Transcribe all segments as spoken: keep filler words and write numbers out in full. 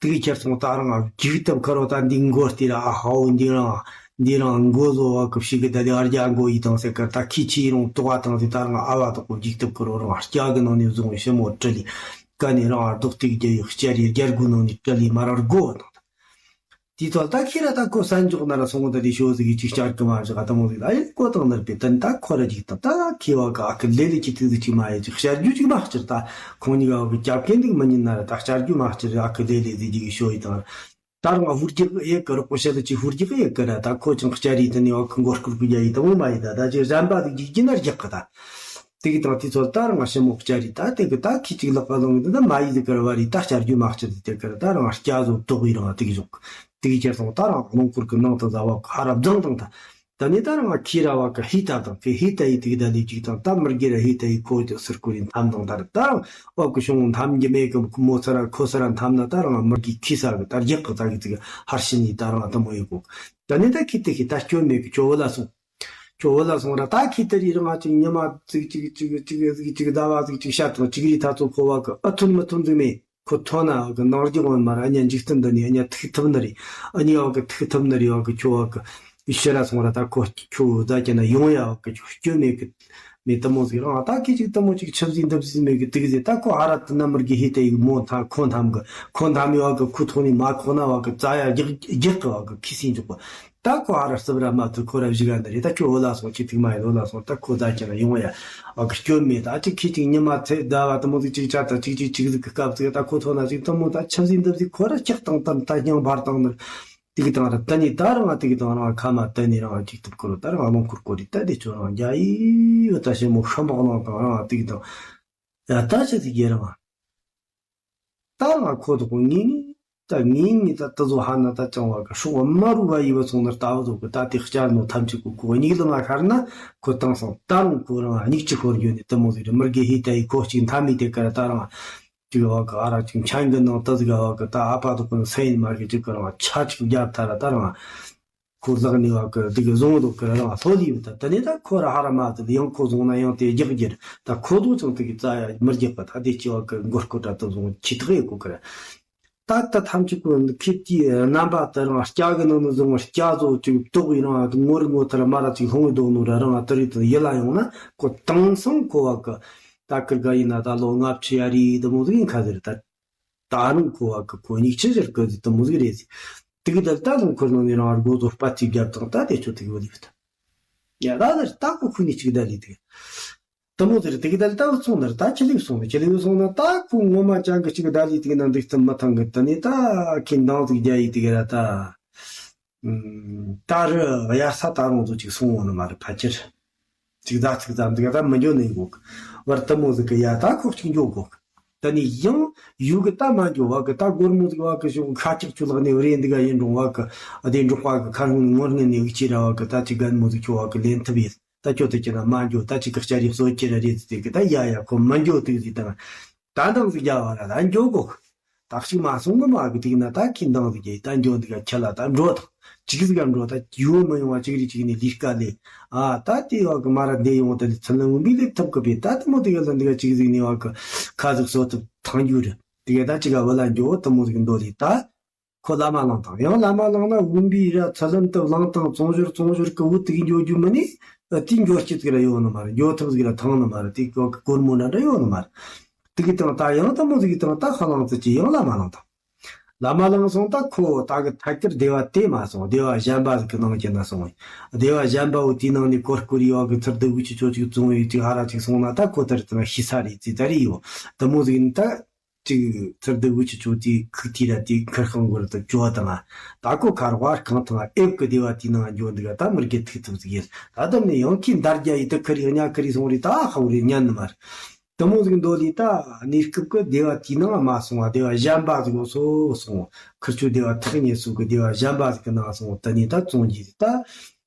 དེ་གི་ཁྱེར་སོང་། ད་རང་འཇིགས་སྟབས་ཁར་བ་ད་འདི་མགོ་སྟེ་ར། ཨ་ཧའོ། འདི་རང་འདི་རང་མགོ་བཟོ་བ་གི་ཕྱི་གི་ད་དེ་ཨར་རྒྱ་མགོ་ཡི་དང་ཟེར་ཀར། ད་ཁྱི་ཆི་རུང་ཏོག་བ་དང་དེ་ད་རང་ཨ་བ་དོག་གོ་འཇིགས་སྟབས་ཁར་བ་རང་སྐྱ་གི་ནང་ནས་བཟུང་ཞི་མོ་སྤྲུལ་ལི་ཀ་ནས་རང་ཨར་རྡོག་ཏིག་རྒྱ་ཡི་སྐྱ་རི་རྒྱ་རྒུ་ནང་ནས་སྤྲུལ་ལི་མ་ར་རྒོ་བ་དང་། དེ་ཚོ་ད་ཁྱེད་ར་ད་ཁོ་ས་འཇོག་ན་ར་སོང་ད་དེ་ཤོ་ཟིག་གི་ཅིག་བསྐྱར་གི་མ་བཞག་ད་མོ་ཟིག་ད་ཨེ་ཀོ་དང་ནར་པེ་ཏན་ད་ཁོ་ར་ཅིག་ད་ད་ཁེ་བ་གི་ཨ་ཁུ་ལེ་ལེ་ཅིག་ཏི་ཟིག་ཅིག་མ་ཡེ་ཅིག་བསྐྱར་རྒྱུ་ཅིག་མ་བསྐྱར། ད་ཁོང་གཉིས་ཀ་བ་གི་རྒྱབ་རྐན་འདུག་མི་ཉན་ན་ར་ད་བསྐྱར་རྒྱུ་མ་བསྐྱར། ཨ་ཁུ་ལེ་ལེ་ཟིག་ཅིག་ཤོ་ཡི་དང་། ད་རང་ཧུར་རྒྱག་ཡེ་གི་རོགས་པོ་ཤ་ད་ཅིག་ཧུར་རྒྱག་ཡེ་གི་ར། ད་ཁོ་ཅང་བསྐྱར་ཡི་ད་ནི་ཨ་ཁུ་མགོ་སྐོར་གི་རྒྱ་ཡི་ད་མོ་མ་ཡི་ད། ད་ཅིག་གཞན་པ་ཟིག་ཅིག་ཅི་ན་རྒྱག་གི་ད། དེ་གི་དང་དེ་ཚོ་ད་རང་ཞི་མོ་བསྐྱར་རེད། ད་དེ་གི་ད་ཁྱི་གཅིག་ལག་པ་བླངས་གི་འདི་ན་མ་ཡི་དེ་གར་བ་རེད། ད་བསྐྱར་རྒྱུ་མ་བསྐྱར་དེ་དེ་གར་ད་རང་སྐྱ་བཟོ་དོག་ཡི་རང་དེ་གི་བཞུགས། དེ་གི་ཁྱེར་སོང་ད་རང་རླུང་འཁོར་གི་ནང་དུ་ཟ་བ་ཧ་ར་བརྫངས་དང་། ད་ད་ནི་ད་རང་ཁྱི་ར་བ་གི་ཧི་ད་དང་གི་ཧི་ད་ཡི་དེ་གི་ད་ལི་གཅིག་དང་། ད་མི་རྒྱ་ར་ཧི་ད་ཡི་ཁོ་དེ་སིར་ཁོ་རི་འཐམ་དང་། ད་ར་ད་རང་བ་གི་ཤོང་འཐམ་གི་མེད་གི་མོ་ཚ་ར་ཁོ་ཚ་ར་འཐམ་ན་ད་རང་མི་རྒྱ་ཁྱི་ས་གི་ད་རྒྱག་གི་ད་གི་ཙི་གི་ཧར་ཤི་ནི་ད་རང་ད་མོ་ཡི་གོ། ད་ནི་ད་ཁྱི་དེ་ཁྱི་ད་སྐྱོན་མེད་གི་ཁྱོ་བོ་ལ་སོང་། ཁྱོད་བོད་ལ་སོང་ར། ད་ཁྱི་དེ་རི་རང་ང་ཅིག་ཉི་མ་ཅིག་ཅིག་ཅིག་ཅིག་ཟླ་བ་ཅིག་ཅིག་ཤ་དང་ཅིག་རི་ཐ་ཚོ་ཁོ་བ་གི་ཨ་ཐུན་མི་ཐུན་ཟིག་མེད། ཁོ་ཐོན་ན་བ་གི་ནང་རྒྱུ་ངོ་མ་ར་ཨ་ཉ་འཇིག་རྟེན་འདི་ནི་ཨ་ཉ་ཐུག་ཐུབ་ནི་རེད། ཨ་ཉ་བ་གི་ཐུག་ཐུབ་ནི་རེད། བ་གི་ཁྱོད་བ་གི་ཤི་ར་སོང་ར། ད་ཁོ་ཁྱོད་བཟའ་གྱི་ན་ཡོང་ཡ་བ་གི་ཁྱོད་སྐྱོན་མེད་གི། མེད་དུ་མོ་ཟིག་རང་ད་ཁྱི་ཅིག་དུ་མོ་ཅིག་ཆབ་ཟིག་འདབ་ཟིག་མེད་གི་དུག་ཟིག། ད་ཁོ་ཧ་ར་དུ་ན་མི་རྒྱ་ཧི་དེ་ཡི་མོ་ཐ་ཁོ་འཐམ་གི། ཁོ་འཐམ་ཡ་བ་གི་ཁོ་ཐོག་ནི་མ་ཁོ་ན་བ་གི་རྩ་ཡ་རྒྱག་རྒྱག་གི་བ་གི་ཁི་སིན་འཇོག་གི། ད་ཁོ་ཨ་ར་རྩིབ་ར་མ་ཐུ་ཁོ་ར་བཞི་ག་འདི་རེད། ད་ཁྱོད་འོ་ལ་སོང་ཁྱི་ཐིག་མ་ཡིན་འོ་ལ་སོང་། ད་ཁོ་ད་ཁྱེད་ན་ཡོང་ཡ་ཨ་གི་སྐྱོན་མེད། ད་ཅིག་ཁྱི་ཅིག་ཉི་མ་ཚེ་ཟླ་བ་དུ་མོ་ཟིག་ཅིག་ཆ་ད་ཅིག་ཅིག་ཅིག་ཟིག་གི་སྐབས་ཟིག་ད་ཁོ་ཐོན་ན་ཅིག་དུ་མོ་ད་ཆབ་ཟིན་འདི་ཟིག་ཁོ་ར་ལྕགས་དང་དམ་ད་སྙིང་འབར་དང་ནི་ཏིག་དང་ར། ད་ནི་ད་རང་ང་ཏིག་དང་རང་ཁ་མ་ད་ནི་རང་ཅིག་ཐུབ་ཁོ་ར། ད་རང་རླུང་འཁོར་ཀོ་རི་ད་དེ་ཆོ་རང་རྒྱ་ཡི་ཡོད། ད་ཞེ་མོ་ཤམ་པག་ནང་དང་རང་ཏིག་དང་ཡ་ད་ཆ་ཟིག་རྒྱ་རང་། ད་ང་ཁོ་དོག་པོ་ངེས་ངེས། ད་ངེས་ངེས་ད་ད་བཟོ་ཧ་ན་ད་ཅང་བ་གི་སྲོག་དམར་རུ་བ་ཡི་བ་སོང་ན་ལྟ་བུ་བཟོ་གི། ད་དེ་བསྐྱར་ནོ་ཐམས་ཅད་ཀོ་ཁོ་སྙིགས་ལ་མ་ཤར་ན་ཁོ་བཏང་སོང་། ད་རུང་ཁོ་རང་སྙིགས་ཅི་ཤོར་རྒྱུ་ནི་དུ་མོ་ཟིག་རེད། མི་རྒྱ་ཧི་ད་ཡི་ཁོ་གཅིག་མཐའ་མི་དེ་ཀ་ར་ད་རང་ཅིག་བ་གི་ཨ་ར་ཅིག་མཆན་གི་ནང་ད་ཟིག་བ་གི་ད་ཨ་ཕ་དོག་པོ་ནི་སེ་ཡིན་མ་གི་ཅིག་གི་རང་ཆ་ཅིག་རྒྱབ་ཐ་ར་ད་རང་། ཁོ་ལག་ནས་བ་གི་འདི་གི་བཟུང་འདུག་གི་རང་ལྷོད་ལི་བ་ད། ད་ནི་ད་ཁོ་ར་ཧ་ར་མ་ད་ཡང་ཁོ་བཟུང་ན་ཡང་དེ་རྒྱག་རྒྱུ་རེད། ད་ཁོ་དོ་ཅང་དེ་གི་རྩ་ཡ་མི་རྒྱག་གི། ད་དེ་སྐྱེ་བ་གི་མགོ་སྐོར་དྲ་ད་བཟུང་ཁྱི་ཐག་ཡེ་གོ་གི་རེད། ད་ད་ཐམས་ཅད་ཁོ་ཁྱི་དེའི་རྣམ་པ་ད་རང་སྐྱ་གི་ནང་ནས་བཟུང་བ་སྐྱ་བཟོ་ཅིག་དོག་ཡིན་རང་ངོ་རི་ངོ་ཐ་ར་མ་ར་ཅིག་ལྷུང་བའི་དོག་ནོ་ར་རང་ད་རི་ད་ཡི་ལ་ཡོང་ན་ཁོ་དེང་སང་ཁོ་བ་གི་ད་ཀིར་ག་ཡིན་ན་ད་ལོ་ལྔ་བཅུ་ཡ་རི་ད་མོ་ཟིག་ཡིན་ཁ་ཟེར་ད། ད་རུང་ཁོ་བ་གི་ཁོ་གཉིས་ཆི་ཟེར་གི་ཟིག་དུ་མོ་ཟིག་རེད་ཟིག། དེ་གི་ད་ལྟ་ལུང་ཁོར་ནང་ནས་རང་སྒོ་ཚོ་སྤ་རྩིས་རྒྱབ་དང་ད་དེ་ཆོ་དེ་གི་བ་ལི་བ་ད། ཡ་ད་ཟེར་ད་ཁོ་ཁུ་ནི་གཅིག་ད་ལི་དེ། དུ་མོ་ཟེར་དེ་གི་ད་ལྟ་བ་ཚོང་ནར་ད་ཁྱི་ལི་སོང་ནི་ཁྱི་ལི་སོང་ན་ད་ཁོ་ངོ་མ་ཅང་གི་གཅིག་ད་ལི་དེ་གི་ན་འདུག་ཐུབ་མ་ཐང་གི། ད་ནི་ད་ཁྱི་འདང་ཟིག་རྒྱ་ཡི་དེ་གི་ར་ད། ད་རི་གཡར་ས་ད་རུང་ཚོ་ཅིག་སོང་འོང་ནི་མ་རེད་ཕལ་ཆེར། ཅིག་ཟླ་ཚིག་ཙམ་འདི་ག་ད་མི་འགྱོ་ནི་འགོག་བར་དུ་མོ་ཟིག་གི་ཡ་ད་ཁོག་ཅིག་འགྱོ་འགོག་ད་ནི་ཡང་ཡུག་གི་ད་མ་འགྱོ་བ་གི་ད་སྒོར་མོ་ཟིག་བ་གི་ཤོག་ཁ་ཅིག་ཆུ་ལག་ནས་རེ་འདི་ག་ཡིན་རུང་བ་གི་བདེ་འབྲོག་པ་གི་ཁ་སྔོན་ངོར་ངན་ནས་ཡུག་ཅི་ར་བ་གི་ད་ཅིག་རྒན་མོ་ཟིག་ཁྱོ་བ་གི་ལེན་ཐུབ་ཡིན། ད་ཁྱོད་དེ་ཁྱེད་ན་མ་འགྱོ། ད་ཅིག་གི་ལྕགས་རི་གསོད་ཁྱེད་ར་རེད་ཟེར་གི་ད་ཡ་ཡ་ཁོ་མ་འགྱོ་དུས་ཟིག་དང་། ད་འདང་ཟིག་རྒྱ་བ་ར་ད་འགྱོ་གོ། ད་ཞིག་མ་སོང་གི་མ་གི་དུས་ན་ད་ཁྱི་འདང་ཟིག་རྒྱ་ད་འགྱོ་འདི་ག་ཁྱེད་ལ་ད་འགྲོ་དང་ཅིག་ཟིག་ག་འགྲོ། ད་ཡོང་མ་ཡོང་བ་ཅིག་རེ་ཅིག་ནས་ལས་ཀ་ལས་ཨ་ད་དེ་བ་གི་མ་ར་འདས་ཡོང་ད་ལས་ཚུལ་ལ་འོན་པའི་ལས་ཐུབ་གི་པས། ད་དེ་མོ་དེ་ག་ལ་འདི་ག་ཅིག་ཟིག་ནས་བ་གི་ཁ་ཟིག་གསོ་ཐུབ་ཐང་རྒྱུ་རེད། དེ་ག་ད་ཅིག་ག་བུ་ལ་འགྱོ་དེ་མོ་ཟིག་འདོད་ལས་ད། ཁོ་ལ་མ་ལངས་དང་། ཡང་ལ་མ་ལངས་ན་དབུམ་པའི་ར་ཚ་ལན་དུ་བླངས་དང་བཙོང་ཞོར་བཙོང་ཞོར་གི་བུ་དེ་གི་འགྱོ་རྒྱུ་མི་ནི་དེ་འགྱོ་སྤྱི་ཟིག་ར་ཡོད་ནི་མ་རེད། འགྱོ་ཐུབ་ཟིག་ར་ཐང་ནི་མ་རེད། དེ་གི་སྒོར་མོ་འདྲ་འདྲ་ཡོད་ནི་མ་རེད། དེ་གི་དང་ད་ཡང་དུ་མོ་ཟིག་གི་དང་ད་ཧ་ལང་ཙི་ཅི་ཡང་ལ་མ་ལངས་དང་། ལ་མ་ལངས་སོང་ད་ཁོ་ད་གི་ཐད་ཀར་སྡེ་བ་དེ་མ་སོང་། སྡེ་བ་གཞན་པ་ཟིག་གི་ནང་གི་ན་སོང་། སྡེ་བ་གཞན་པ་བོ་དེའི་ནང་ནས་གོར་ཀོ་རི་ཡོད་གི་ཚུར་དུ་བུ་ཆི་ཆོ་ཅིག་བཙོང་ཡོད་ཅིག་ཧ་ར་ཅིག་སོང་ན་ད་ཁོ་དེར་དུ་ན་ཤི་ས་རེད་ཙི་ད་རེད་ཡོད། དུ་མོ་ཟིག་ནི་ད། ཅིག་ཚུར་དུ་བུ་ཆི་ཆོ་དེ་ཁུག་ཐི་ར་དེ་ཁར་ཁང་གོར་དུ་ཅོ་དང་ང་། ད་ཁོ་ཁར་བར་གང་དང་ཨེབ་ཀི་སྡེ་བ་དེའི་ནང་འགྱོ་འདུག་ག་ད་མི་རྒྱལ་ཐུག་ཐུབ་ཟིག་ཡིན། ད་དམ་ནས་ཡང་ཁྱི་འདར་རྒྱ་ཡི་དུ་ཁ་རི་གཉའ་ཁ་རི་སོང་རི་ད་ཧ་བོ་རི་ཉན་ནི་མ་རེད། དུ་མོ་ཟིག་འདོད་ལི་ད་གནས་སྐབས་ཀི་སྡེ་བ་དེའི་ནང་མ་སོང་བ་སྡེ་བ་གཞན་པ་ཟིག་འོ་སོ་སོང་། ཁུར་ཆུ་སྡེ་བ་ཐག་ཉེ་སུ་གི་སྡེ་བ་གཞན་པ་ཟིག་གི་ནང་སོང་དུ་ནས་ད་བཙོང་རྒྱུ་ཟིག་ད།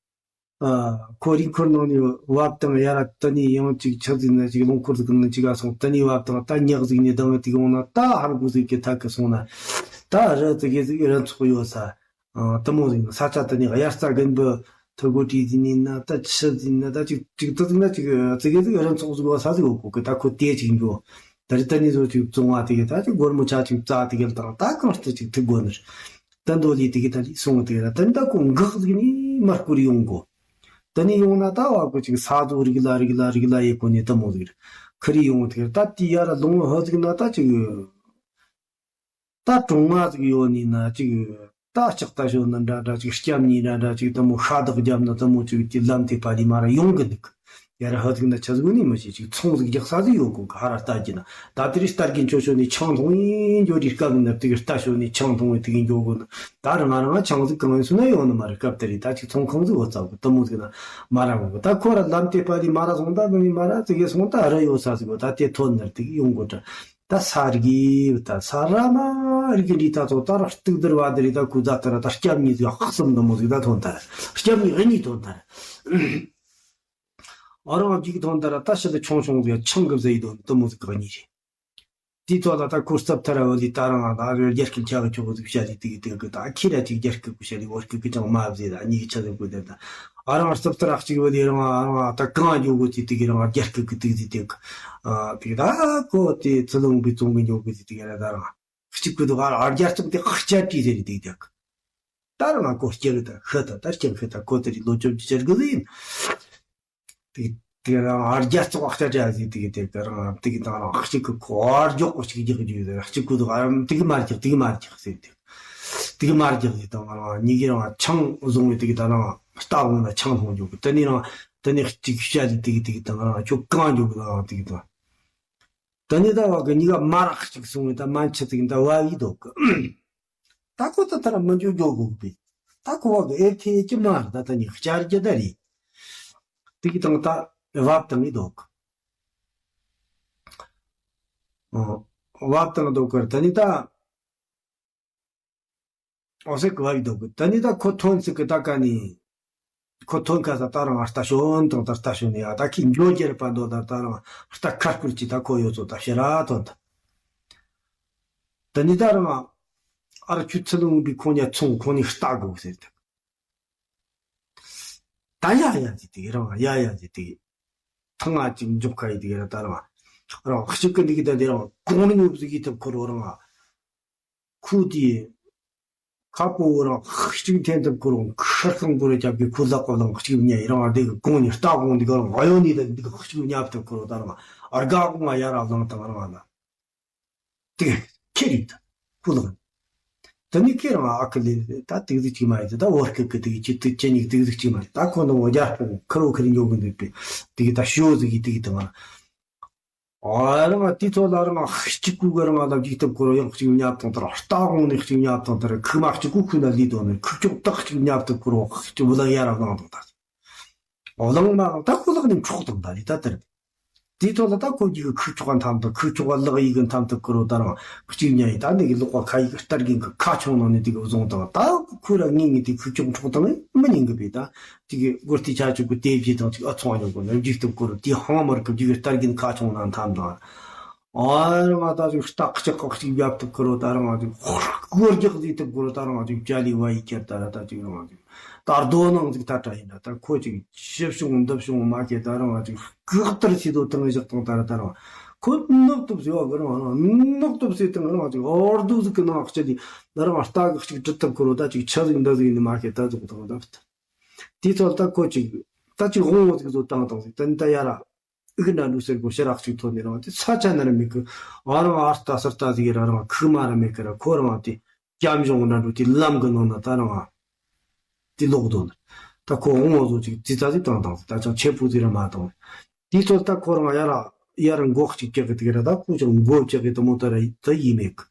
ཨ། ཁོ་རི་འཁོར་ནང་ནས་བབ་དང་ཡ་ར་དུ་ནས་ཡང་ཅིག་ཆག་ཟིན་ན་ཅིག་རླུང་འཁོར་ཟིག་ནས་ཅིག་ག་སོང་དུ་ནས་བབ་དང་ད་ཉག་ཟིག་ནས་དང་དེ་ག་འོང་ན་ད་ཧར་གུ་ཟིག་གི་ཐག་གི་སོང་ན་ད་རི་ཙི་གེ་ཟིག་རི་ཚོགས་ཡོད་ས། ཨ། དུ་མོ་ཟིག་ས་ཆ་དུ་ནས་དབྱར་རྩྭ་དགུན་འབུ་ཐུ་གོ་བྲིས་ཟིན་ནས་ན་ད་ཆུ་ཟིན་ན་ད་ཅིག་ཅིག་དུ་ཟིག་ན་ཅིག་ཙི་གེ་ཟིག་རི་ཚོགས་ཟིག་ཡོད་ས་ཟིག་ཡོད་གོ་གི། ད་ཁོ་དེ་ཅིག་འགྱོ། ད་རེས་ད་ནི་བཟོ་ཅིག་བཙོང་བ་དེ་གི་ད་ཅིག་སྒོར་མོ་ཆ་ཅིག་བཙལ་དེ་གི་དང་ད་གང་ལྟར་ཅིག་ཐུག་དགོས་ནི་རེད། ད་མདོ་ལས་དེ་གི་ད་ལས་སོང་དེ་གི་ད་ད་ནི་ད་ཁོ་འགག་ཟིག་ནི་མར་བསྐུར་ཡོང་གོ། ད་ནི་ཡོང་ན་ད་བ་གོ་ཅིག་ས་རྡོ་རིག་ལ་རིག་ལ་རིག་ལ་ཡེ་གོ་ནི་ད་མོ་ཟིག་རེད། ཁི་རི་ཡོང་དེ་གི་ད་དེ་ཡ་ར་ལུང་ཧ་ཟིག་ན་ད་ཅིག་ད་གྲོང་ང་ཟིག་ཡོད་ནི་ན་ཅིག་ད་ལྕགས་རྟ་ཞོན་ན་འདྲ་འདྲ་ཅིག་སྐྱབས་གཉིས་འདྲ་འདྲ་ཅིག་ད་མོ་ཤ་བདག་རྒྱབ་ན་ད་མོ་ཅིག་དེ་ལམ་དེ་ཕ་དེ་མ་ར་ཡོང་གི་འདུག་ཡ་ར་ཧ་ཟིག་ན་ཆ་ཟིག་ནི་མི་ཤེས་ཅིག་ཚོང་ཟིག་རྒྱག་ས་ཟིག་ཡོད་གོ་གི་ཧ་ར་ལྟ་རྒྱུ་ན། ད་དེ་རིང་རྟ་རྒན་ཆོ་ཞོན་ནས་ཆང་འཐུང་ཡིན་འགྱོ་རིས་སྐབས་ནི་ན་དེ་གི་རྟ་ཞོན་ནས་ཆང་འཐུང་བའི་དེ་གི་འགྱོ་གོ་ན། ད་ར་ང་རང་ཆང་ཟིག་གང་ཡིན་སུ་ན་ཡོང་ནི་མ་རེད། སྐབས་དེ་རིང་ད་ཅིག་ཚོང་ཁང་ཟིག་འོ་ཙག་གི་ད་མོ་ཟིག་ན་མ་ར་གོ་གི་ད་ཁོ་ར་ལམ་དེ་ཕ་དེ་མ་ར་སོང་ད་ནི་མ་ར་ཙི་གེ་སོང་ད་ར་ཡོད་ས་ཟིག་གོ་ད་དེ་ཐོན་ནར་དེ་གི་ཡོང་གོ་དྲ། ད་ས་རིག་ད་ས་ར་མ་རིག་འདི་ད་ཚོ་ད་ར་སྟུག་བསྡུར་བ་འདི་རེད། ད་ཁུ་ད་ད་ར་ད་སྐྱབས་གཉིས་ཟིག་ཧག་སམ་འདི་མོ་ཟིག་ད་ཐོན་ད་ར་སྐྱབས་གཉིས་ཨ་གཉིས་ཐོན་ད་ར་ཨ་རང་གཅིག་ཐོན་ད་ར་ད་ཤི་ད་ཆུང་ཆུང་ཟིག་ཆང་གི་བཟའ་ཡི་དོ་འདི་མོ་ཟིག་ག་གཉིས་རེད། དེའི་ཐོག་ལ་ད་ཁུ་རྩབ་ཐར་བ་ལི་ད་རང་ད་ར་རྒྱ་སྐད་ཆ་གི་ཆོག་ཟིག་བཤད་ལི་དེ་གི་དེ་གི་ད་ཁྱེད་ར་ཅིག་རྒྱ་སྐད་གི་བཤད་ལི་བོད་སྐད་གི་ཅང་མ་བཟེ་ད་གཉིས་ཀྱི་ཆ་ཟིག་གི་དེ་ད། ཨ་རང་སྲིབ་ཏི་རག་ཅིག་བ་ལས་རང་ཨ་རང་ཨ་ད་གང་འཇོག་གོ་ཅི་དེ་གི་རང་རྒྱ་སྐད་གི་དེ་གི་དེ་གི་ཨ་དེ་གི་ད་ཁོ་དེ་ཚུ་ལུང་པའི་ཙོང་གི་འཇོག་གི་དེ་གི་ར་ད་རང་གཅིག་གི་དུ་ཨ་རང་རྒྱ་ཙོང་དེ་ཁ་ཆ་ཏི་ཟེར་དེ་གི་དེ་གི་ད་རང་ཨ་ཁོ་སྐྱེ་གི་ད་ཤི་ད་ད་སྐྱེ་གི་ད་ཁོ་དེ་རི་ལོ་བཅོ་བརྒྱད་ཅར་གི་ཟིན་དེ་དེ་རང་ཨ་རྒྱ་ཙོང་ཨ་ཁ་ཆ་ཏི་ཟེར་དེ་གི་དེ་གི་རང་དེ་གི་ད་རང་གཅིག་གི་ཁོ་ཨ་རྒྱོག་གོ་གཅིག་རྒྱག་རྒྱུ་ཟེར་གཅིག་གི་དུ་ཨ་རང་དེ་གི་མ་རྒྱག་དེ་གི་མ་རྒྱག་ཟེར་དེ། དེ་གི་མ་རྒྱག་ཟིག་དང་ང་རང་གཉིས་ཀྱི་རང་ཆང་བཟུང་བའི་དེ་གི་ད་རང་རྟ་འོང་ན་ཆང་འཐུང་རྒྱུ་གི་དེ་ནས་རང་དེ་ནས་གཅིག་བཤད་ལི་དེ་གི་དེ་གི་དང་རང་ཁྱོད་གང་རྒྱུ་གི་ད་རང་དེ་གི་དང་དེ་ནས་ད་བ་གི་གཉིས་ཀ་མ་རག་གཅིག་སོང་བའི་ད་མན་ཆད་དེ་གི་ད་བ་བི་འདུག་གི་ད་ཁོ་ད་ད་ར་མི་འཇོག་འཇོག་དགོས་གི་ད་ཁོ་བ་གི་ཨེ་ཐེ་ཅི་མ་རེད་ད་ད་ནི་བསྐྱར་རྒྱུ་ད་རེད། དེ་གི་དང་ད་བབ་དང་ངི་འདུག་གི་བབ་དང་འདུག་གི་ད་ནི་ད། ཨོ་སེ་གི་བ་ཡི་དོ་གི་ད་ནི་ད་ཁོ་ཐོན་ཚིག་གི་ད་ཀ་ནི། ཁོ་ཐོན་ཁ་ས་ད་རང་རྟ་ཞོན་དང་ད་རྟ་ཞོན་ནི་ཡ་ད་ཁི་འགྱོ་རྒྱལ་པ་འདོ་ད་ད་རང་རྟ་ཁར་ཁུར་གྱི་ད་ཁོ་ཡོད་ཚོ་ད་ཤེ་ར་ཐོན་ད། ད་ནི་ད་རང་ཨ་ར་ཆུ་ཚི་ལུང་བི་ཁོང་ཉ་ཚོང་ཁོང་ནི་རྟ་དགོ་ཟེར་ད། ད་ཡ་ཡ་ཟེར་དེ་རང་ཡ་ཡ་ཟེར་དེ། ཐང་ང་ཅིག་འཇོག་ཁ་ཡི་དེ་ར་ད་རང་རང་གཅིག་གི་འདི་གི་ད་དེ་རང་གོང་ནི་ངོ་བཟི་གི་ཐབས་ཁོ་རོ་རང་ཨ། ཁུ་དེ། ཁ་པོ་རང་གཅིག་འཐེན་ཐུབ་ཁུ་རང་ཁར་ཁང་པོ་ར་རྒྱབ་ཀྱི་ཁུ་ལག་པ་ལང་གཅིག་ཉེ་རང་དེ་གི་གོང་ནས་རྟ་གོང་འདི་ག་རང་ཨ་ཡོ་ནི་ད་འདི་གི་གཅིག་ཉབ་ཐུབ་ཁུ་རོ་ད་རང་ཨར་ག་གོང་ང་ཡ་ར་ལང་དང་རང་ལ་དེ་ཁེ་རི་ད་ཁུ་ལང་། ད་ནི་ཁེ་རང་ཨ་ཁུ་ལེ་ད་དེ་གི་གཅིག་མ་ཡི་ད་བོར་ཁུ་གི་དེ་གི་གཅིག་དེ་ཅེ་ཉིག་དེ་གི་གཅིག་མ་ཡི་ད་ཁོ་ནི་འོ་རྒྱ་ཁུ་རོ་ཁུ་རི་ཉོ་གི་འདུག་པས་དེ་གི་ད་ཤོ་ཟིག་གི་དེ་གི་ད་ང་། ཨ་རང་དེ་ཚོ་ལ་རང་གཅིག་པུ་གི་རང་ལ་འཇིག་ཐུབ་ཁུ་རོ་ཡང་གཅིག་ཉབ་དང་དར་རྟ་དགོང་ནས་གཅིག་ཉབ་དང་དར་ཁུ་མ་གཅིག་པུ་ཁུ་ན་ལི་དོ་ནས་ཁུ་ཅོག་ཏག་གཅིག་ཉབ་ཐུབ་ཁུ་རོ་གཅིག་བུ་ལ་ཡ་ར་ལང་དང་དར། ཨོ་ལང་མ་ད་ཁུ་ལག་ནས་འཕྲོག་དང་ད་ལི་ད་དར། དེ་ཚོ་ལ་ད་ཁོ་གཅིག་གི་ཁུ་ཅོག་ག་འཐམ་དང་ཁུ་ཅོག་ག་ལག་ཡིག་གི་འཐམ་ཐུབ་ཁུ་རོ་ད་རང་གཅིག་ཉ་ཡི་ད་འདི་གི་ལོག་པ་ཁ་ཡིག་གི་རྟ་རྒན་གི་ཁ་ཆུང་ནང་ནས་འདི་གི་བཟུང་དང་ད་ཁུ་ར་ངེས་ངེས་དེ་ཁུ་ཅོག་འཕྲོག་དང་མི་ཉན་གི་པས་ད། དེ་གི་སྒོར་ཐི་ཆ་ཆུ་གི་དེ་བཞི་དང་ཅིག་ཨ་ཚོང་ཉོ་གོ་ན་འཇིག་ཐུབ་ཁུ་རུ་དེ་ཧང་མར་གི་འཇིག་རྟ་རྒན་ཁ་ཆུང་ན་འཐམ་དང་། ཨ་རང་ང་ད་ཅིག་རྟ་གཅིག་ཁག་ཅིག་བརྒྱབ་ཐུབ་ཁུ་རུ་ད་རང་ང་ཅིག་ཧོར་སྒོར་རྒྱག་ཟིག་ཐུབ་ཁུ་རུ་ད་རང་ང་ཅིག་ཅ་ལི་བ་ཡི་ཁྱེར་ད་ར་ད་ཅིག་རང་ང་ཅིག་ད་རྡོ་ནང་ཅིག་ད་ཏྲ་ཡིན་ད་ད་ཁོ་ཅིག་ཞིབ་བྱུང་འདབ་བྱུང་མ་ཁྱེར་ད་རང་ང་ཅིག་གག་ཏར་སི་དོ་ཐང་བཞག་དང་ད་ར་ད་རང་ཁོ་ནག་ཐུབ་སི་བ་གི་རང་ང་ནག་ཐུབ་སི་དང་རང་ང་ཅིག་ཧོར་རྡོ་ཟིག་གི་ནང་ཅ་ལི་ད་རང་རྟ་གི་ཅིག་གྲི་ཐུབ་ཁུ་རུ་ད་ཅིག་ཆ་ཟིག་འདབ་ཟིག་ནི་མ་ཁྱེར་ད་ཟོག་དང་ད། དེའི་ཚོད་ལ་ད་ཁོ་ཅིག་ད་ཅིག་དབང་བོ་ཅིག་བཟོ་བཏང་བཏང་ཟིག་ད་ནི་ད་ཡ་ར་ཨིག་ན་འགྲོ་ཟེར་གོ་ཞེ་རག་ཅིག་ཐོན་ནས་རང་དེ་ས་ཆ་ན་ར་མེད་གི་ཨ་རང་ཨ་རྟ་ས་རྟ་ཟིག་ར་རང་ཁུག་མ་ར་མེད་གི་ར་ཁོ་རང་དེ་སྐྱབས་གཞུང་ན་འགྲོ་དེ་ལམ་གི་ནང་ན་ད་རང་དེ་ལོག་དོ་ནི་ད་ཁོ་དབང་བོ་བཟོ་ཅིག་ཙི་ཙ་ཟིག་བཏང་བཏང་ཟིག་ད་ཅང་ཆེ་པོ་ཟིག་ར་མ་བཏང་། དེའི་ཚོད་ད་ཁོ་རང་ཡ་ར་ཡ་ར་མགོ་གཅིག་རྒྱག་གི་དེ་གི་ར་ད་ཁོ་ཅང་མགོ་རྒྱག་གི་དུ་མོ་ད་ར་ད་ཡིན་མེད་གི།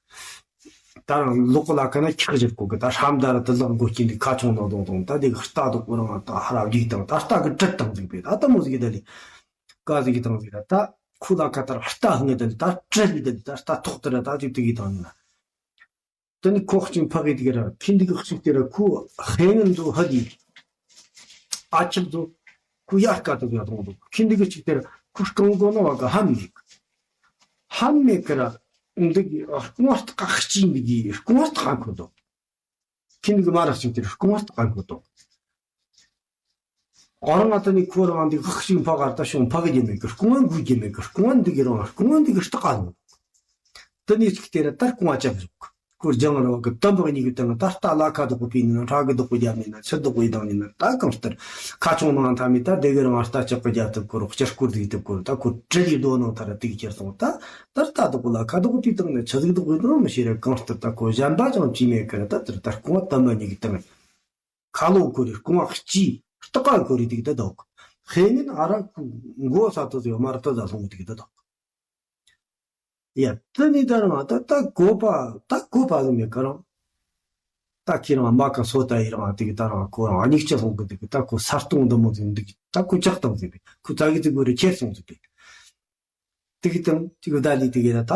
ད་རང་ལོག་ལ་ཁ་ན་འཁྱག་བཞིར་གོ་གི་ད་ཧྲམ་ད་ར་ད་ལག་མགོ་སྐྱིན་དེ་ཁ་ཆུང་ནང་དོང་དོང་ད་དེ་གི་རྟ་དོག་པོ་རང་ད་ཧ་ར་བརྒྱུག་དང་ད་རྟ་གི་བྲིད་དང་ཟིག་པས་ད་ད་མོ་ཟིག་གི་ད་ལི་ཀ་ཟིག་གི་དང་ཟིག་ད་ད་ཁོ་ལ་ཁ་ད་ར་རྟ་ཧང་གི་ད་ལི་ད་བྲིད་གི་ད་ལི་ད་རྟ་ཐོག་ད་ར་ད་ཅིག་དེ་གི་དང་ནི་ན། དེ་ནི་ཁོ་གཅིག་ཕ་གི་དེ་གི་ར་ཁྱིན་དེ་གི་གཅིག་དེ་ར་ཁོ་ཧེ་ངན་དུ་ཧ་གི་ཨ་ཁྱབ་དུ་ཁོ་ཡར་ཀ་དུ་ཡར་གཏོང་དུ་ཁྱིན་དེ་གི་གཅིག་དེ་ར་ཁོ་རྐང་གོ་ན་བ་གི་ཧམ་མེད་གི་ཧམ་མེད་གི་ར་འདི་གི་རྐང་བ་སྟག་གཅིག་འདི་གི་རྐང་བ་སྟག་ཁོ་དོ་ཁྱིན་དེ་གི་མ་ར་གཅིག་དེ་ར་རྐང་བ་སྟག་ཁོ་དོ། ཨོ་རང་ང་ད་ནི་ཁོ་རང་འདི་ཁག་ཅིག་ཕ་གར་ད་ཤོང་ཕ་གི་རྒྱ་མེད་གི་རྐང་བ་འགུལ་རྒྱ་མེད་གི་རྐང་བ་འདི་གི་རང་རྐང་བ་འདི་གི་སྟག་ཨ་ནི། དེ་ནས་ཅིག་དེ་ར་ད་རྐང་བ་བཅག་བཞག་གི། ཁོ་རྒྱང་རིང་བ་གི་དུམ་བུ་གཉིས་ཀྱི་སྟེང་ད་རྟ་ལ་ཁ་དོག་པོ་ཕུད་ནས་ན། ཁྲ་གི་དོག་པོ་བརྒྱབ་ནས་ན། ཆུ་དོག་པོ་བཏང་ནས་ན། ད་གང་ལྟར་ཁ་ཆུང་ནང་ཐ་མའི་ད་དེ་གི་རིང་རྟ་ལྕག་གི་རྒྱབ་ཐུབ་ཁོ་རོགས། སྐྱ་སྐོར་ཟིག་ཐུབ་ཁོ་རོགས། ད་ཁོ་གྲི་ལས་རྡོ་ནང་ཐ་ར་དེ་གི་ཁྱེར་སོང་། ད་ད་རྟ་དོག་པོ་ལ་ཁ་དོག་པོ་ཕུད་བཏང་ནས་ཆུ་ཟིག་དོག་པོ་བཏང་མི་ཤེས་ར། གང་ལྟར་ད་ཁོ་གཞན་པ་ཅང་བྱས་མེད་ཀི་ར། ད་དེར་ད་རྐང་བ་དུམ་བུ་གཉིས་ཀྱི་སྟེང་། ཁ་ལོ་ཁོ་རེ་རྐང་བ་གཅིག་སྟག་ཀ་ཁོ་རེ་དེ་གི་ད་དོག། ཧེ་ནིན་ཨ་ར་ཁུ་མགོ་ས་ཏོ་ཟེར་བ་མ་ར་ཏ་ཟ་ལྷུང་དེ་གི་ད་དོག། ཡ། དེ་ནི་ད་རང་ད་ད་གོ་པ་ད་གོ་པ་ཟིག་མེད་ཀ་རང་། ད་ཁྱེད་རང་མ་ཀ་སོ་ད་ཡི་རང་དེ་གི་ད་རང་ཁོ་རང་ཨ་ཉིག་ཅི་ལྷུང་གི་དེ་གི་ད་ཁོ་ས་སྟོང་འདི་མོ་ཟིག་འདི་གི་ད་ཁོ་ཅག་དང་ཟིག་གི་ཁོ་ཙ་གི་ཙི་གོ་རེ་ཁྱེར་སོང་ཟིག་གི། དེ་གི་དང་དེ་གི་ད་ལི་དེ་གི་ད་ད་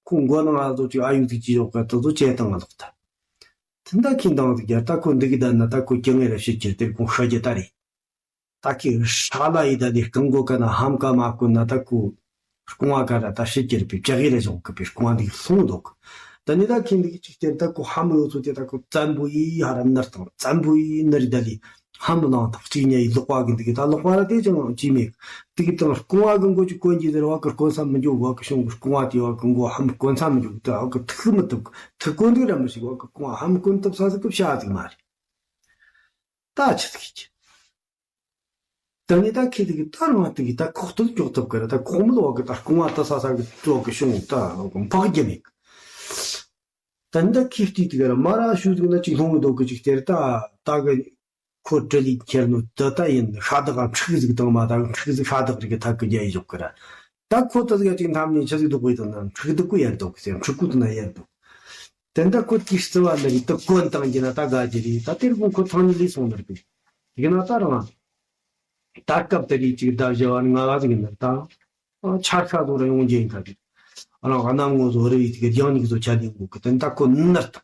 ཁོ་མགོ་ནང་ང་ཚོ་ཅིག་ཨ་ཡུ་དེ་ཅི་ཡོག་ག་དོ་དོ་ཅེ་དང་ང་ལོག་ད། དེ་ད་ཁྱེད་འདང་ཟིག་རྒྱ་ད་ཁོ་འདི་གི་ད་ན་ད་ཁོ་ཀྱང་ངེ་ར་ཕྱི་ཁྱེར་དེ་ཁོ་ཤ་རྒྱ་ད་རེད། ད་ཁི་ཧྲ་ལ་ཡི་ད་ནི་རྐང་མགོ་ཀ་ན་ཧམ་ཀ་མ་ཀུན་ན་ད་ཁུ་རྐང་བ་ཀ་ར་ད་ཕྱི་ཁྱེར་པའི་བྱ་གི་ར་བྱུང་གི་པའི་རྐང་བ་འདི་ལྷུང་འདུག། ད་ནི་ད་ཁི་འདི་གི་ཅིག་སྟེར་ད་ཁུ་ཧམ་ཡོད་ཚོ་དེ་ད་ཁུ་བཙན་པོ་ཡི་ཧ་ར་ནར་དང་བཙན་པོ་ཡི་ནར་ཡི་ད་ལི་ཧམ་ལང་དང་གཅིག་ཉ་ཡི་ལོག་པ་གི་འདི་གི་ད་ལོག་པ་ར་དེ་ཅང་ཅི་མེད། དེ་གི་དང་རྐང་བ་གི་མགོ་ཅིག་གོན་གྱི་ཟེར་བ་གི་གོན་ས་མི་འཇུག་བ་གི་བྱུང་གི་རྐང་བ་དེ་བ་གི་མགོ་ཧམ་གོན་ས་མི་འཇུག་ད་བ་གི་ཐུག་མི་ཐུབ་ཐུག་གོན་འདུག་ར་མི་ཤིག་བ་གི་རྐང་བ་ཧམ་གོན་ཐུབ་ས་ཟིག་གི་བྱ་ཟིག་མ་རེད། ད་ཆི་ཟིག་གི། ད་ངས་ད་ཁྱེད་དེ་གི་ད་རང་དེ་གི་ད་ཁོག་ཏུ་འཇོག་ཐུབ་གི་ར། ད་ཁོག་མི་ལོག་གི་ད་རྐང་བ་ད་ས་ས་གི་ཙོག་གི་བྱུང་ད་འཕག་རྒྱ་མེད་གི། ད་ནི་ད་ཁྱེད་དེ་དེ་གི་ར་མ་ར་ཞུ་ཟིག་ན་ཅིག་ལྷུང་གི་འདུག་གི་ཅིག་སྟེར་ད་ད་གི་ཁོ་བྲེལ་ལི་ཁྱེར་ནོ་ད་ད་ཡིན་ཤ་དག་འཁྲུག་ཟིག་དང་མ་ད་འཁྲུག་ཟིག་ཤ་དག་རིག་གི་ཐག་གི་རྒྱ་ཡི་འཇོག་གི་ར། ད་ཁོ་ད་ཟིག་ཅིག་འཐམ་ནས་ཆ་ཟིག་འདུག་གི་ད་ན་འཁྲུག་འདུག་གི་ཡར་འདུག་གི་ཟེར་འཁྲུག་གི་ད་ན་ཡར་འདུག། དེ་འདྲ་ཁོ་དེའི་རྩི་བ་ནི་རིགས་དུ་གོན་བཏང་རྒྱུ་ན་ད་དགའ་རྒྱུ་རེད། ད་དེར་དགོང་ཁོ་ཐང་ནི་ལས་སོང་ནི་རེད། དེ་གི་ན་ད་རང་ད་སྐབས་དེ་རིགས་ཅིག་ཟླ་བཞི་བ་ནི་ང་བ་ཟིག་ཡིན་ན་ད་ཆར་ཤ་དུ་ར་ཡོང་རྒྱུ་ཡིན་ད་རེད། རང་གནམ་ངོ་བཟོ་རི་བའི་དེ་གི་རྒྱང་ཉིག་བཟོ་ཆ་ལེན་དགོས་གི། དེ་ད་ཁོ་ནར་ད་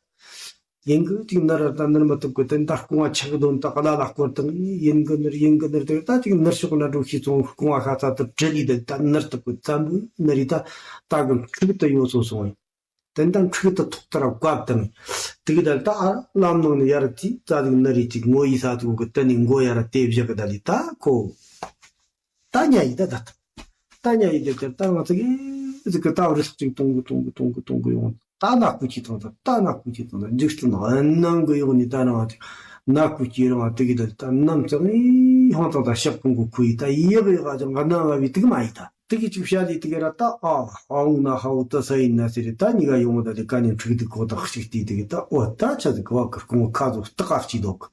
ཡིན་གི་ཅིག་ནར་ད་ནར་མ་ཐུབ་གི། དེ་ད་རྐང་བ་ཆག་དོན་ད་ག་ལ་ལ་སྐོར་དང་ཡིན་གི་ནར་ཡིན་གི་ནར་དེ་ད་ཅིག་ནར་ཤོག་ན་འགྲོ་ཤི་ཚོང་རྐང་བ་ཤ་ཚ་དུ་བྲེལ་ལི་དེ་ད་ནར་ཐུབ་གི་བཙན་པོ་ནར་རི་ད་ད་གི་འཁྲུག་ཏུ་ཡོད་སོ་སོང་ཡིན། དེ་འདྲ་འཁྲུག་ཏུ་ཐོག་ལྟར་བཀབ་དང་། དེ་གི་ད་ལྟ་ཨ་ལམ་ནང་ནས་ཡར་ཙི་ཙ་ཟིག་ནི་རི་ཅིག་ངོ་ཡི་ས་ཐུག་གི་དེ་ནས་མགོ་ཡར་དེ་བཞག་གི་ད་ལི་ད་ཁོ། ད་ཉ་ཡི་ད་ད་ད་ཉ་ཡི་དེ་དེར་ད་ང་ཚོ་གི་ཟིག་གི་ད་རི་ཅིག་གཏོང་གི་གཏོང་གི་གཏོང་གི་གཏོང་གི་ཡོང་། ད་ནག་ཁུ་ཅིག་དང་ད་ད་ནག་ཁུ་ཅིག་དང་ད་འཇིག་རྟེན་ནང་ནང་གི་ཡོང་ནི་ད་རང་ཅིག་ནག་ཁུ་ཅིག་རང་དེ་གི་ད་ད་ནམ་ཚང་ཧང་དང་ད་ཤག་ཕུང་གི་ཁུ་ཡི་ད་ཡི་གི་ཡོད་ག་ཅང་ག་ན་ང་བི་དེ་གི་མ་ཡི་ད། དེ་གི་ཅིག་བཤད་ལས་དེ་གི་ར་ད་ཨ་ཧ་འུ་ན་ཧ་འུ་ད་ས་ཡིན་ན་ཟེར་རེ་ད་གཉིས་ཀ་ཡོང་ད་ལས་ཀ་ནས་འཁྲུག་དུ་གོ་ད་ཞིག་དེ་དེ་གི་ད་ཨོ་ད་ཆ་ཟིག་གི་བ་གི་རྐང་ཁ་ཟོ་སྟག་ཨ་ཅིག་འདུག།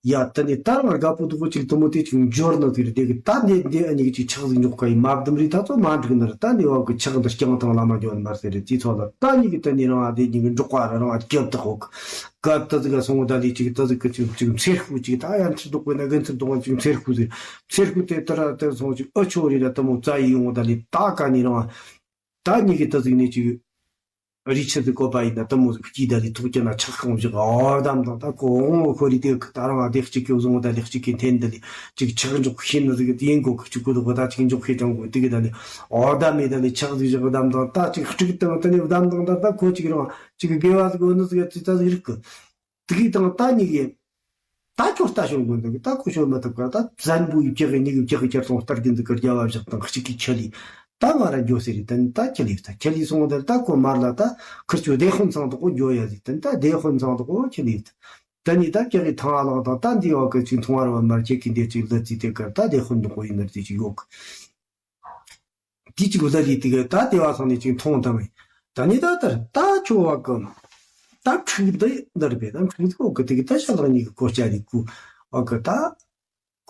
ཡ་ད་ནི་ད་རང་དགའ་པོ་འདུག་གོ་ཅིག་དུ་མོ་དེ་ཅིག་འབྱོར་ན་ཟིག་རེད། དེ་གི་ད་འདི་འདི་ཨ་ཉིག་ཅིག་ཆག་ཟིག་འཇོག་ག་ཡི་མ་བསྡམ་རེ་ད་ཚོ་མ་འགྲིག་ན་ར། ད་ནི་བ་གི་ཆག་འདི་རྐྱང་ཐང་ལ་མ་འཇོག་ནི་མ་ཟེར་རེ་དེ་ཚོ་ལ་ད་ཉིག་གི་ད་ནི་རང་ཨ་དེ་ཉིག་གི་འབྲོག་པ་ར་རང་ཨ་སྐྱབས་ད་ཧོག་ག་ད་ཟིག་ག་སོང་ད་ལི་ཅིག་ད་ཟིག་གི་ཅིག་ཅིག་མཚེར་ཁུ་ཅིག་ད་ཡ་མཚེར་འདུག་གོ་ན་གི་མཚེར་འདུག་གོ་ཅིག་མཚེར་ཁུ་ཟིག་མཚེར་ཁུ་དེ་ད་ར་དེ་སོང་ཅིག་ཨ་ཆོ་རེ་ར་དུ་མོ་བཙའ་ཡི་ཡོང་ད་ལི་ད་ག་ནི་རང་ད་ཉིག་གི་ད་ཟིག་ནི་ཅིག་རི་ཆུ་ཟིག་བཀོད་པ་ཡིན་ན་དུ་མོ་ཟིག་སྐྱིད་ད་ལི་ཐུག་ཀྱ་ན་ཆག་ཁང་བཞག་ཨོ་དམ་དང་ད་ཁོ་འོང་ཁོ་རི་དེ་ད་རང་ཨ་དེ་གཅིག་གི་བཟུང་ད་ལི་གཅིག་གི་འཐེན་ད་ལི་ཅིག་ཆག་འཇོག་ཤེས་ནི་ཟིག་དེ་ཡིན་གོ་གི་གཅིག་གོ་དུ་གོ་ད་ཅིག་འཇོག་ཤེས་ཀྱང་གོ་དེ་གི་ད་ལི་ཨོ་ད་མེ་ད་ལི་ཆག་ཟིག་བཞག་དམ་དང་ད་ཅིག་སྤྲུག་དང་ད་ནི་དམ་དང་ད་ད་ཁོ་ཅིག་རང་ཅིག་དགེ་བ་ཟིག་འོ་ནི་ཟིག་ཙི་ད་ཟིག་རིག་གི། དེ་གི་དང་ད་གཉིས་ཀྱི་ད་ཁྱོད་ལྟ་ཤོར་དགོས་འདུག་ད་ཁོ་ཤོར་མ་ཐུབ་ག་ད་བཙན་པོ་ཡི་བྱེད་གི་གཉིས་ཀྱི་བྱེད་གི་ཁྱེར་སོང་སྟར་གི་འདུག་གི་རྒྱལ་བ་བཞག་དང་གཅིག་གི་ཁྱི་ལི་ད་ང་ར་འགྱོ་ཟེར་རེད། ད་ནི་ད་ཁྱི་ལི་ད་ཁྱི་ལི་སོང་ད་ད་ཁོ་མར་ལ་ད་ཁིར་ཆོ་སྡེ་དཔོན་ཚང་དུ་གོ་འགྱོ་ཡ་ཟིག་ད་ནི་ད་སྡེ་དཔོན་ཚང་དུ་གོ་ཁྱི་ལི་ད་ནི་ད་ཁྱི་ལི་ཐང་ཨ་ལང་དང་ད་འདི་བ་གི་ཅིག་མཐོང་བ་ར་བ་མར་ཁྱི་གི་འདི་ཅིག་ལ་ཙི་དེ་གར་ད་སྡེ་དཔོན་དུ་གོ་ཡིན་ནར་དེ་ཅིག་ཡོད་གི། དེ་གཅིག་ལ་ལས་དེ་ག་ད་དེ་བ་སང་ནས་གཅིག་མཐོང་དང་། ད་ནི་ད་ལྟར་ད་ཁྱོད་བ་གི་ད་འཁྲུག་འདི་འདིར་བས་ད་འཁྲུག་འདི་འོག་གི་དེ་གི་ད་ཤ་ལག་གཉིས་ཀྱི་གོ་ཆ་རིག་གུ་བ་གི་ད་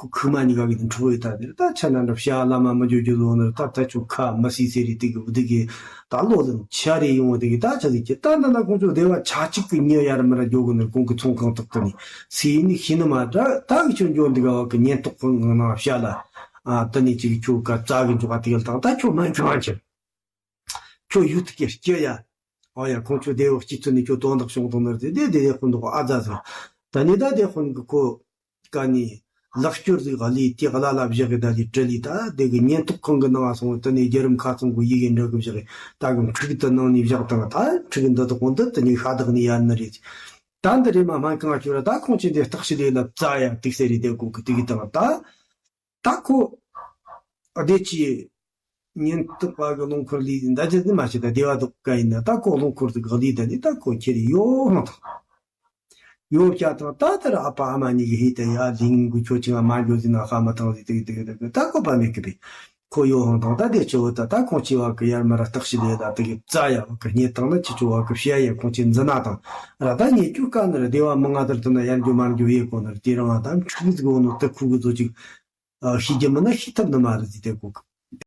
ཁུ་ཁུ་མ་གཉིས་ཀ་གི་འཁྲུག་ཡོད་ད་དེར་ད་ཆ་ན་འདྲ་བྱ་ལ་མ་མ་འཇོ་འཇོ་ལོ་ནར་ད་ད་ཁྱོད་ཁ་མ་སི་སེ་རི་དེ་གི་བུ་དེ་གི་ད་ལོ་ལ་ཆ་རེ་ཡོང་བ་དེ་གི་ད་ཆ་ཟིག་གི་ད་འདི་ན་ཁོང་ཚོ་སྡེ་བ་ཆ་གཅིག་གི་ཉེ་ཡར་མར་འཇོ་གི་ནར་ཁོང་གི་ཚོང་ཁང་ཐོག་ཏུ་ནི་སི་ནི་ཤི་ནི་མ་ད་ད་གི་ཁྱོད་འཇོ་འདི་ག་བ་གི་ཉེན་རྟོག་གི་ངང་ན་བྱ་ལ། ཨ་ད་ནི་ཅིག་ཁྱོད་ཀ་རྩ་གི་འཇོག་ག་དེ་ལ་དང་ད་ཁྱོད་མ་འཇོག་ཨ་ཁྱོད། ཁྱོད་ཡུལ་དུ་སྐྱེ་སྐྱེ་ཡ། ཨོ་ཡ་ཁོང་ཁྱོད་སྡེ་བ་སྤྱི་ཚོགས་ནས་ཁྱོད་དོན་དག་བྱུང་དང་ནར་དེ་དེ་དེ་དེ་ཁོ་འདུག་ཨ་ཛ་ཟེར། ད་ནི་ད་དེ་ཁོ་གི་ཁོ་ཀ་ནི་ལག་སྐྱོར་ཟིག་ག་ལི་དེ་ག་ལ་ལ་བཞག་གི་ད་ལི་བྲེ་ལི་ད་དེ་གི་ཉེན་རྟོག་ཁང་གི་ནང་ང་སོང་ད་ནི་རྒྱལ་རིམ་ཁ་ཚང་གི་ཡི་གེ་འདྲ་གི་བཞག་གི་ད་གི་འཁྲུག་ཏུ་ནང་ནས་བཞག་དང་ད་འཁྲུག་འདི་དག་གོ་འདི་ད་ནི་ཤ་དག་ནི་ཡར་ནི་རེད། ད་འདི་རེད་མ་སྨན་གང་ཁྱོད་ར་ད་ཁོང་ཆེན་དེ་སྟག་ཤི་ལེ་ལ་བཙའ་ཡ་ཏིག་སེ་རེད་དེ་གོ་གི་དེ་གི་དང་ད། ད་ཁོ་བདེ་ཅི་ ཉེན་རྟོག་པ་གི་རླུང་འཁོར་ལས་འདའ་རྒྱུ་ཟིན་མ་བྱེད། ད་སྡེ་བ་དོག་ག་ཡིན་ན་ད་ཁོ་རླུང་འཁོར་དུ་ག་ལས་ད་ནི་ད་ཁོ་ཁྱེར་ཡོ་ཧང་དང་། ཡོ་བྱ་དང་ད་ལྟར་ཨ་ཕ་ཨ་མ་གཉིས་ཀྱི་ཧེ་ད་ཡ་ལིང་གི་ཁྱོད་ཅི་ང་མ་འགྱོ་ཟིན་ན་ཧ་མ་ཐང་ཟིན་དེ་གི་དེ་གི་དེ་གི་ད་ཁོ་པ་མེད་གི་པས། ཁོ་ཡོ་ཧང་དང་ད་དེ་ཆུ་བོ་ད་ད་ཁོང་ཆེ་བ་གི་ཡར་མར་ར་སྟག་ཤི་ལས་ལ་དེ་གི་རྩ་ཡ་བ་གི་རྙེད་དང་ན་ཆི་ཆུ་བ་གི་ཕྱི་ཡ་ཡ་ཁོང་ཆེ་འཛི་ན་དང་ར་ད་རྙེད་རྒྱུ་དཀའ་ནི་ར། སྡེ་བ་མི་ང་དར་དུ་ན་ཡར་འགྱོ་མར་འགྱོ་ཡེ་གོ་ནི་ར། དེ་རིང་ང་ད་འཁྲུག་ཟིག་འོ་ནོ་དེ་ཁུ་གི་ཚོ་ཅིག་ཤི་རྒྱུ་མིན་ན་ཤི་ཐབས་ནི་མ་རེད་ཟིག་དེ་གོ་གི།